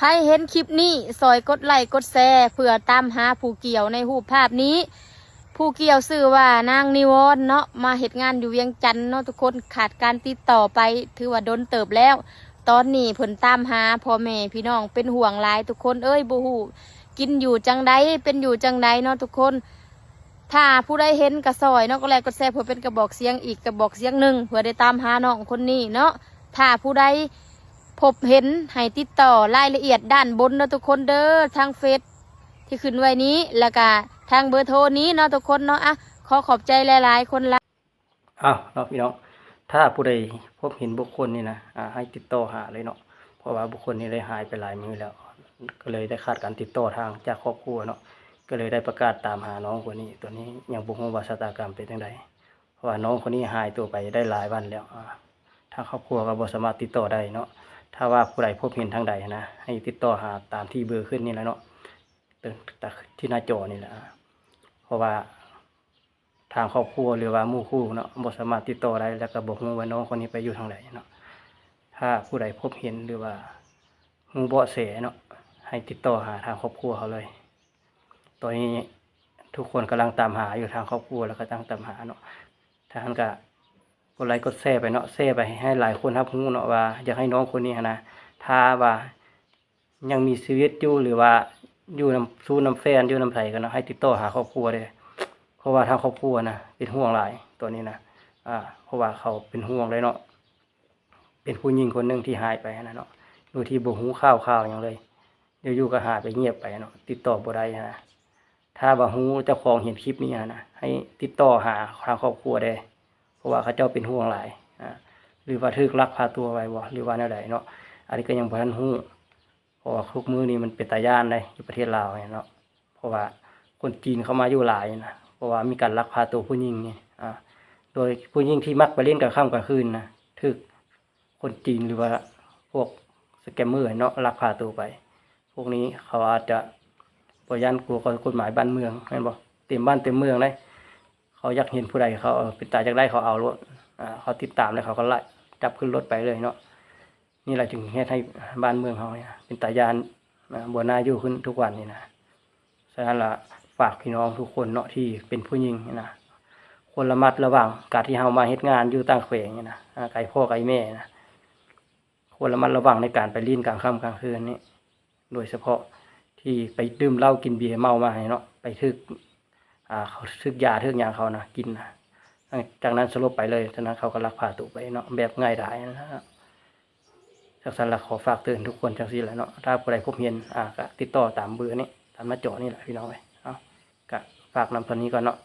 ໃຜເຫັນຄລິບນີ້ ຊ່ອຍກົດໄລ້ກົດແຊ ເພື່ອຕາມຫາຜູ້ກ່ຽວໃນຮູບພາບນີ້. ຜູ້ກ່ຽວຊື່ວ່ານາງນິວອນເນາະ ມາເຮັດງານຢູ່ວຽງຈັນເນາະທຸກຄົນ, ຂາດການຕິດຕໍ່ໄປຖືວ່າດົນເຕີບແລ້ວ. ຕອນນີ້ເພິ່ນຕາມຫາພໍ່ແມ່ພີ່ນ້ອງເປັນຫ່ວງຫຼາຍທຸກຄົນເອີຍ, ບໍ່ຮູ້ກິນຢູ່ຈັ່ງໃດ ເປັນຢູ່ຈັ່ງໃດເນາະທຸກຄົນ. ຖ້າຜູ້ໃດເຫັນກໍຊ່ອຍເນາະ ກົດໄລ້ກົດແຊ ເພື່ອເປັນກະບອກສຽງອີກກະບອກສຽງໜຶ່ງ ເພື່ອໄດ້ຕາມຫານ້ອງຄົນນີ້ເນາະ. ຖ້າຜູ້ໃດພົບເຫັນໃຫ້ຕິດຕໍ່ລາຍລະອຽດດ້ານບົນເນາະທຸກຄົນເດີ, ທາງເຟສທີ່ຂຶ້ນໄວ້ນີ້ ແລ້ວກະທາງເບີໂທນີ້ເນາະທຸກຄົນເນາະ. ອະ ຂໍຂອບໃຈຫຼາຍໆຄົນລະ. ອ້າວເນາະພີ່ນ້ອງ, ຖ້າຜູ້ໃດພົບເຫັນບຸກຄົນນີ້ນະ ອາ ໃຫ້ຕິດຕໍ່ຫາເລີຍເນາະ, ເພາະວ່າບຸກຄົນນີ້ໄດ້ຫາຍໄປຫຼາຍມື້ແລ້ວ ກໍເລີຍໄດ້ຂາດການຕິດຕໍ່ທາງຈາກຄອບຄົວເນາະ, ກໍເລີຍໄດ້ປະກາດຕາມຫານ້ອງຄົນນີ້. ຕອນນີ້ຍັງບໍ່ຮູ້ວ່າຊະຕາກຳເປັນຈັ່ງໃດ ເພາະວ່ານ້ອງຄົນນີ້ຫາຍຕົວໄປໄດ້ຫຼາຍວັນແລ້ວ, ອາ ທາງຄອບຄົວກໍບໍ່ສາມາດຕິດຕໍ່ໄດ້ເນາະ. ຖ້າວ່າຜູ້ໃດພົບເຫັນທາງໃດນະ ໃຫ້ຕິດຕໍ່ຫາຕາມທີ່ເບີຂຶ້ນນີ້ແຫຼະເນາະ, ທີ່ໜ້າຈໍນີ້ແຫຼະ, ເພາະວ່າ ທາງຄອບຄົວ ຫຼືວ່າໝູ່ຄູ່ເນາະ ບໍ່ສາມາດຕິດຕໍ່ໄດ້ ແລ້ວກໍບໍ່ຮູ້ວ່ານ້ອງຄົນນີ້ໄປຢູ່ທາງໃດເນາະ. ຖ້າຜູ້ໃດພົບເຫັນ ຫຼືວ່າຮູ້ເບາະແສເນາະ ໃຫ້ຕິດຕໍ່ຫາທາງຄອບຄົວເຮົາເລີຍ. ຕອນນີ້ທຸກຄົນກຳລັງຕາມຫາຢູ່, ທາງຄອບຄົວແລ້ວກໍຕັ້ງຕາມຫາເນາະ. ຖ້າຊັ້ນກໍກົດໄລ້ກົດແຊໄປເນາະ, ແຊໄປໃຫ້ຫຼາຍຄົນຮັບຮູ້ເນາະ ວ່າຢາກໃຫ້ນ້ອງຄົນນີ້ຫັ້ນນະ ຖ້າວ່າ ຍັງມີຊີວິດຢູ່ ຫຼືວ່າຢູ່ນຳຊູ້ນຳແຟນ ຢູ່ນຳໃຜກໍນະ ໃຫ້ຕິດຕໍ່ຫາຄອບຄົວເດີ້, ເພາະວ່າທາງຄອບຄົວນະເປັນຫ່ວງຫຼາຍຕອນນີ້ນະ. ອາ ເພາະວ່າເຂົາເປັນຫ່ວງເລີຍເນາະ, ເປັນຜູ້ຍິງຄົນໜຶ່ງທີ່ຫາຍໄປຫັ້ນນະເນາະ ໂດຍທີ່ບໍ່ຮູ້ຂ່າວຄາວຫຍັງເລີຍ, ຢູ່ໆກໍຫາຍໄປງຽບໄປເນາະ, ຕິດຕໍ່ບໍ່ໄດ້ຫັ້ນນະ. ຖ້າວ່າຮູ້ເຈົ້າຂອງເຫັນຄລິບນີ້ຫັ້ນນະ ໃຫ້ຕິດຕໍ່ຫາທາງຄອບຄົວເດີ້, ເພາະວ່າເຂົາເຈົ້າເປັນຫ່ວງຫຼາຍ. ອາ ຫຼືວ່າຖືກລັກພາຕົວໄປບໍ່ ຫຼືວ່າແນວໃດເນາະ, ອັນນີ້ກໍຍັງບໍ່ທັນຮູ້. ເພາະວ່າທຸກມື້ນີ້ມັນເປັນຕາຢ້ານເດ້ ຢູ່ປະເທດລາວນີ້ເນາະ, ເພາະວ່າຄົນຈີນເຂົ້າມາຢູ່ຫຼາຍນະ, ເພາະວ່າມີການລັກພາຕົວຜູ້ຍິງນີ້. ອາ ໂດຍຜູ້ຍິງທີ່ມັກໄປຫຼິ້ນກາງຄ່ຳກາງຄືນນະ ຖືກຄົນຈີນ ຫຼືວ່າພວກສະແກມເມີເນາະ ລັກພາຕົວໄປ. ພວກນີ້ເຂົາອາດຈະບໍ່ຢ້ານກົວຕໍ່ກົດໝາຍບ້ານເມືອງ ແມ່ນບໍ່? ເຕັມບ້ານເຕັມເມືອງເດ້, ເຂົາຢາກເຫັນຜູ້ໃດ ເຂົາເປັນຕາຢາກໄດ້ ເຂົາເອົາໂລດ. ອາ ເຂົາຕິດຕາມແລ້ວ ເຂົາກໍໄລ່ຈັບຂຶ້ນລົດໄປເລີຍເນາະ. ນີ້ແຫຼະຈຶ່ງເຮັດໃຫ້ບ້ານເມືອງເຮົາເນຍເປັນຕາຢ້ານ ນະ ບໍ່ໜ້າຢູ່ຂຶ້ນທຸກວັນນີ້ນະ. ສະນັ້ນລະ ຝາກພີ່ນ້ອງທຸກຄົນເນາະ ທີ່ເປັນຜູ້ຍິງນີ້ນະ ຄວນລະມັດລະວັງ ການທີ່ເຮົາມາເຮັດງານຢູ່ຕ່າງແຂວງນີ້ນະ ອາ ໄກພໍ່ໄກແມ່ນະ, ຄວນລະມັດລະວັງໃນການໄປຫຼິ້ນກາງຄ່ຳກາງຄືນນີ້, ໂດຍສະເພາະທີ່ໄປດື່ມເຫຼົ້າກິນເບຍເມົາມານີ້ເນາະ, ໄປຖືກ ອາ ເຂົາຖືກຢາຖືກຫຍັງເຂົານະກິນນະ, ຫຼັງຈາກນັ້ນສະຫຼົບໄປເລີຍ. ສະນັ້ນເຂົາກໍລັກພາຕົວໄປເນາະ ແບບງ່າຍດາຍນະ. ຈັ່ງຊັ້ນລະ ຂໍຝາກເຕືອນທຸກຄົນຈັ່ງຊີ້ລະເນາະ, ຖ້າຜູ້ໃດພົບເຫັນ ອາ ກະຕິດຕໍ່ຕາມເບີນີ້ ຕາມໜ້າຈໍນີ້ລະພີ່ນ້ອງເອີຍ. ເອົາ ກະຝາກນຳເທົ່ານີ້ກ່ອນເນາະ.